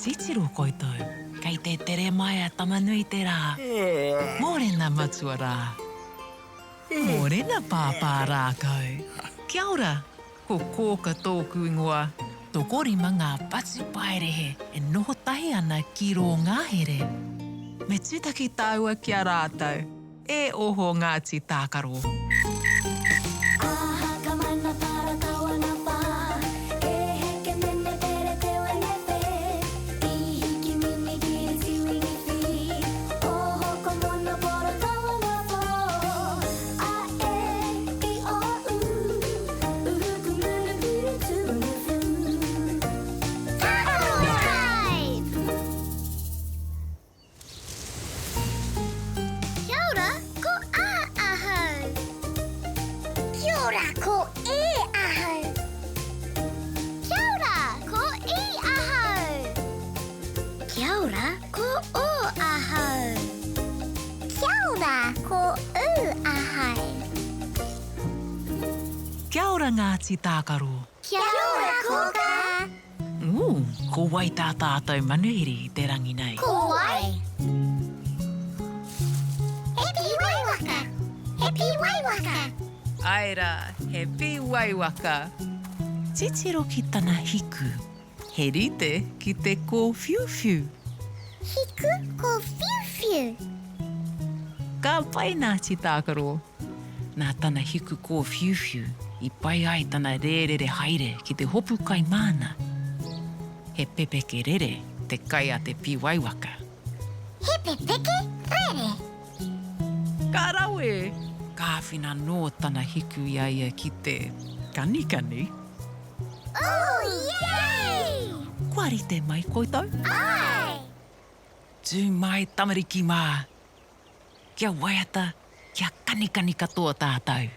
Titiro koutou, kei te tere mai a Tama-nui-te-rā. Mōrena matua rā. Mōrena pāpā rākau. Kia ora, ko Kōka tōku ingoa. Tokorima ngā patupaiarehe e noho tahi ana ki rō ngahere. Me tūtaki tāua ki a rātou. E oho Ngāti Tākaro. Kia ora, ko A ahau. Kia ora, ko E ahau. Kia ora, ko I ahau. Kia ora, ko O ahau. Kia ora, ko U ahau. Kia ora Ngāti Tākaro. Kia ora Kōkā. Ū, ko wai tā tātou manuhiri i te rangi nei? Ko wai? He pīwaiwaka! He pīwaiwaka! Āe rā, he pīwaiwaka! Titiro ki tana hiku. He rite ki te kōwhiuwhiu. Hiku kōwhiuwhiu. Ka pai nā Tītākaro. Nā tana hiku kōwhiuwhiu i pai ai tana rērere haere ki te hopu kai māna. He pepeke rere te kai a te pīwaiwaka. He pepeke rere. Ka rawe! Ka āwhina anō tana hiku i a ia ki te kanikani. Ooh, yay! Kua rite mai koutou? Āe! Tū mai tamariki mā! Kia waiata, kia kanikani katoa tātou.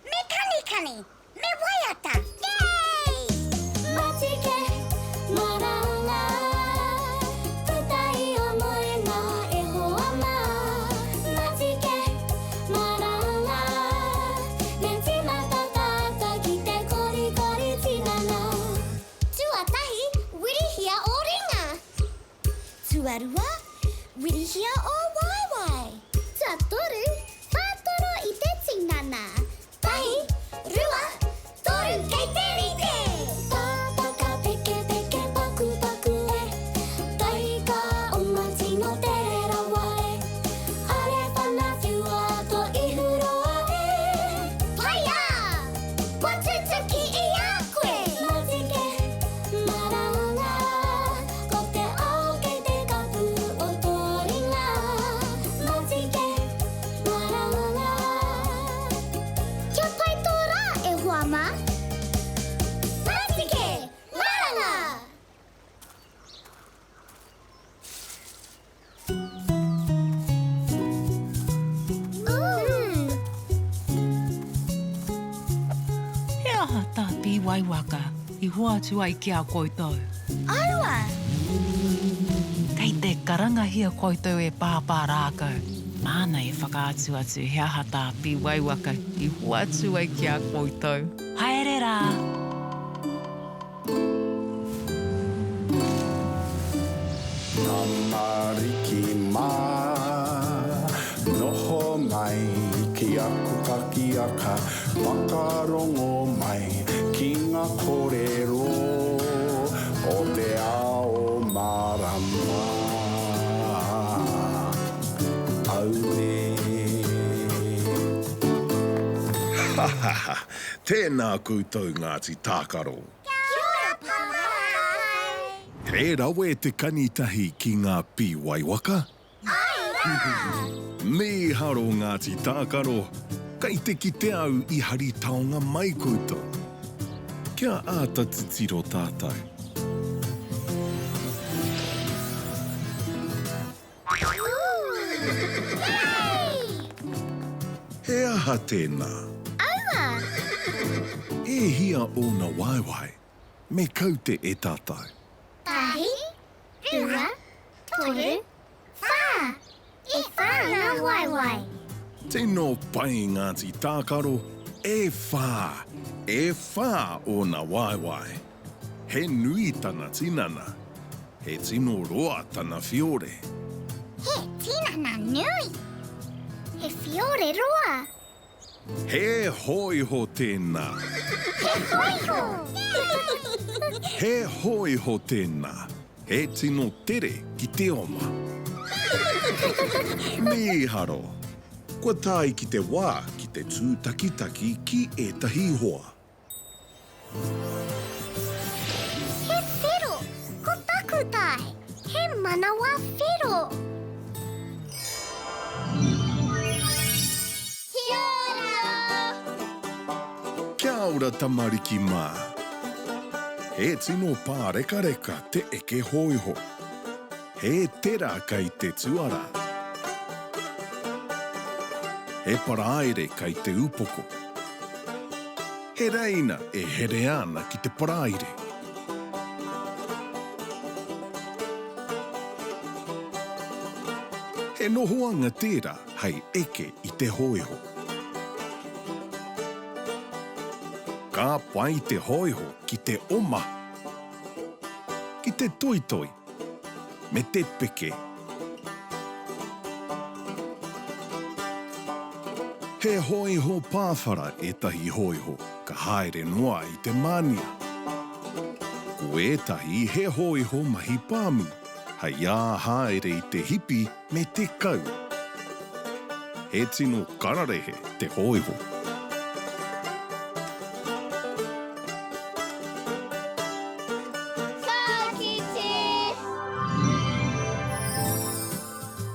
Me kanikani, me waiata, yay! Matike, maranga, puta i o moenga e hoa mā. Matike, maranga, me tīmata tātou ki te korikori tinana. Tuatahi, wirihia ō ringa. Tuarua, wirihia ō waewae. Tuatoru, whātoro i te tinana. Tahi, rua, toru, kei te rite! Tātaka peke peke paku paku e Taika oma tino tere rawa e Are whana whiua to ihu roa e Whaia! Kua tutuki i a koe! Matike, maranga Ko te ao kei te kapu o tō ringa Matike, maranga. Kia pai tō rā e hoa mā. Matike, maranga! He aha tā Pīwaiwaka i hoatu ai ki a koutou? Aua! Kei te karangahia koutou e Pāpā Rākau. Māna e whakaatu atu he aha tā Pīwaiwaka i hoatu ai ki a koutou. Haere rā! Tamariki mā, noho mai ki aku kakiaka, whakarongo mai ki ngā kōrero o te ao mārama. Auē. Ha ha ha! Tēnā koutou Ngāti Tākaro! Kia ora Papa Rākau! He rawe te kani tahi ki ngā pīwaiwaka. Āe rā! Mīharo Ngāti Tākaro, kei te kite au i hari taonga mai koutou. Kia āta titiro tātou. He aha tēnā? Aua! E hia ōna waewae? Me kaute e tātou. Tahi, rua, toru, whā! E whā ngā waewae. Tino pai Ngāti Tākaro, e whā! E whā ōna waewae. He nui tana tinana. He tino roa tana whiore. He tinana nui. He whiore roa. He hōiho tēnā. He hōiho! He hōiho tēnā. He tino tere ki te oma. Mīharo! Kua tae ki te wā ki te tūtakitaki ki ētahi hoa. He whero, ko taku tae, he manawa whero. Kia ora! Kia ora tamariki mā. He tino pārekareka te eke hōiho. He tera kei te tuara. He paraire kei te upoko. He reina e herea ana ki te paraire. He nohoanga tērā hei eke i te hōiho. Ka pai te hōiho ki te oma, ki te toitoi, me te peke. He hōiho pāwhara ētahi hōiho ka haere noa i te mānia. Ko ētahi he hōiho mahi pāmu, hei ā haere i te hipi me te kau. He tino kararehe te hōiho. Ka kite!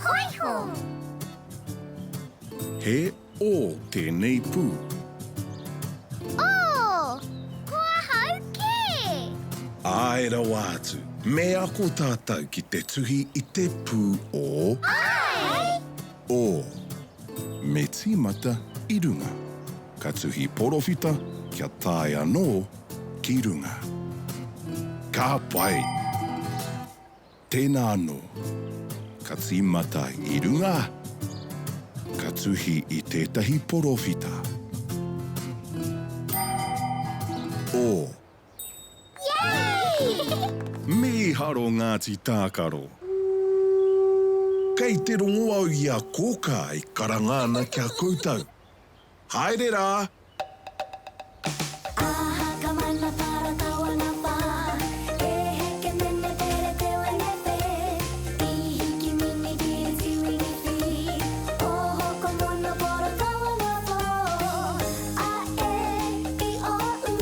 Hoiho! He ō tēnei pū. Ō! Ko ahau kē! Āe rawa atu, me ako tātou ki te tuhi i te pū o. Āe! Ō. Me tīmata i runga. Ka tuhi porowhita kia tae anō ki runga. Ka pai! Tēnā anō. Ka tīmata i runga, ka tuhi i tētahi porowhita. O. Yay! Mīharo Ngāti Tākaro! Kei te rongo au i a Kōkā e karanga ana ki a koutou. Haere rā! Aha ka mana para tawana pa E heke mene pere te wene pe I hiki mini kiri tiwini fi Oho ko mono poro tawana po A e i o u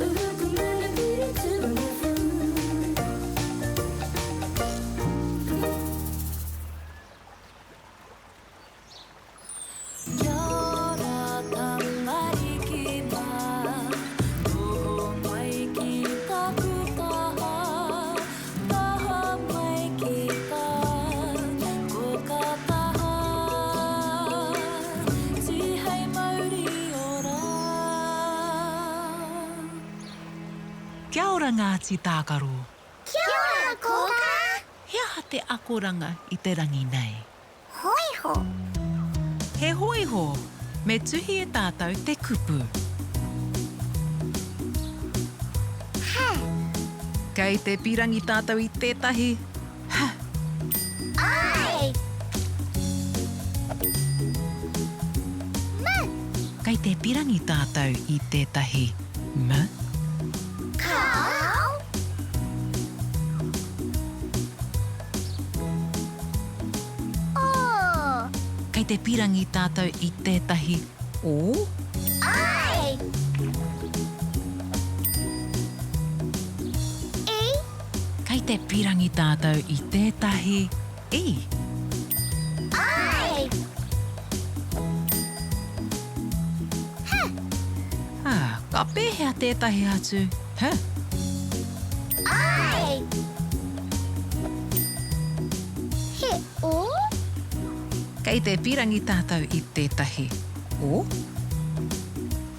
Uhu ku muru kuru tunu fu. Kia ora tamariki mā, noho mai ki taku taha, taha mai ki tā koka taha, tihei mauri ora. Kia ora Ngāti Tākaro. Kia ora Kōkā! He aha te akoranga i te rangi nei? Hōiho. He hōiho. Me tuhi e tātou te kupu. He. Kei te pīrangi tātou i tētahi h. Āe. M. Kei te pīrangi tātou i tētahi m. Kāo. O. Kei te pīrangi tātou i tētahi o? Āe! I. Kei te pīrangi tātou i tētahi i? Āe! H. Ā, ka pēhea tētahi atu h? Āe! He o? Kei te pīrangi tātou i tētahi o?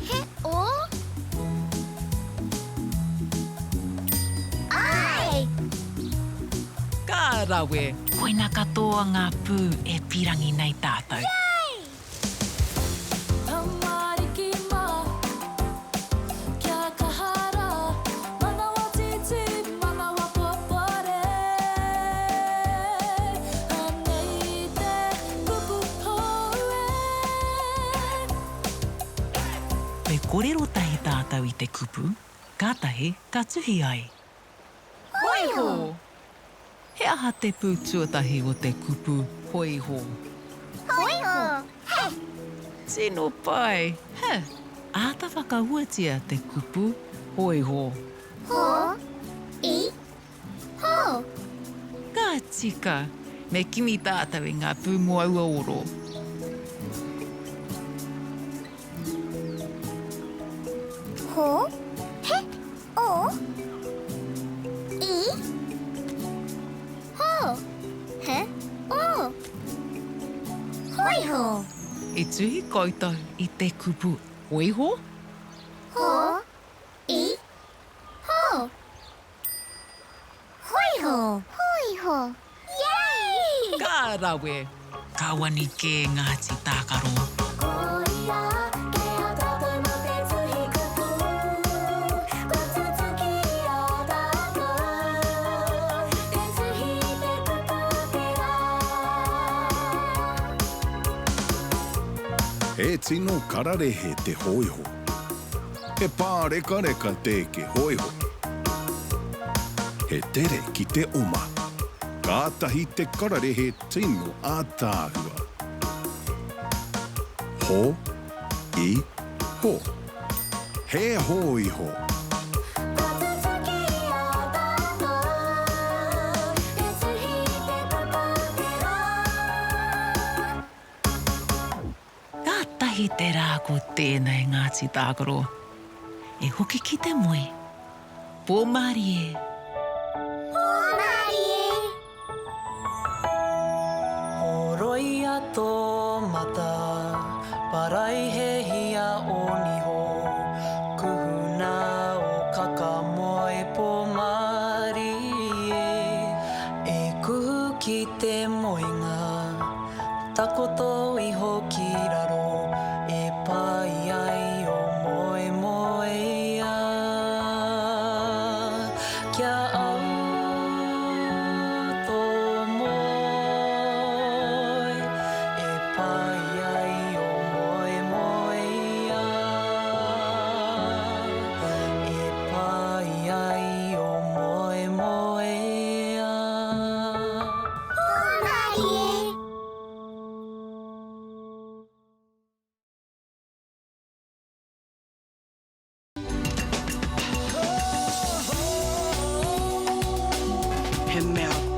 He o? Āe! Ka rawe! Koina katoa ngā pū e pīrangi nei tātou. Yay! Tamariki mā, kia kaha rā, manawa tītī, manawa popore. kōrero tahi tātou i te kupu, kātahi ka tuhi ai. Hōiho! He aha te pū tuatahi o te kupu hōiho? Hōiho! He! Tino pai! He! Āta whakahuatia te kupu hōiho. Hō, i, hō. Ka tika! Me kimi tātou i ngā pū mō aua oro. Hō, he, o, i, hō, he, o. Hōiho. I tuhi koutou i te kupu hōiho? Hō, i, hō. Hōiho! Hōiho! Yay! Ka rawe! Ka wani kē Ngāti Tākaro. Ko ia kei a tātou mō te tuhi kupu, kua tutuki i a tātou te tuhi i te kupu o te rā. He tino kararehe te hōiho. He pārekareka te eke hōiho. He tere ki te oma. Kātahi te kararehe tino ātaahua. Ho, i, ho. He hōiho. Kua tutuki i a tātou te tuhi i te kupu o te rā. Kātahi te rā ko tēnei Ngāti Tākaro e hoki ki te moe. Pō mārie! Pō mārie! Horoia tō mata, paraihehia ō niho, kuhuna ō kaka moe pō mārie, e kuhu ki te moenga. Takoto iho ki raro e pai ai o moemoeā. Kia au tō moe e pai ai o moemoeā. E pai ai o moemoeā. Hūmarie! He mea.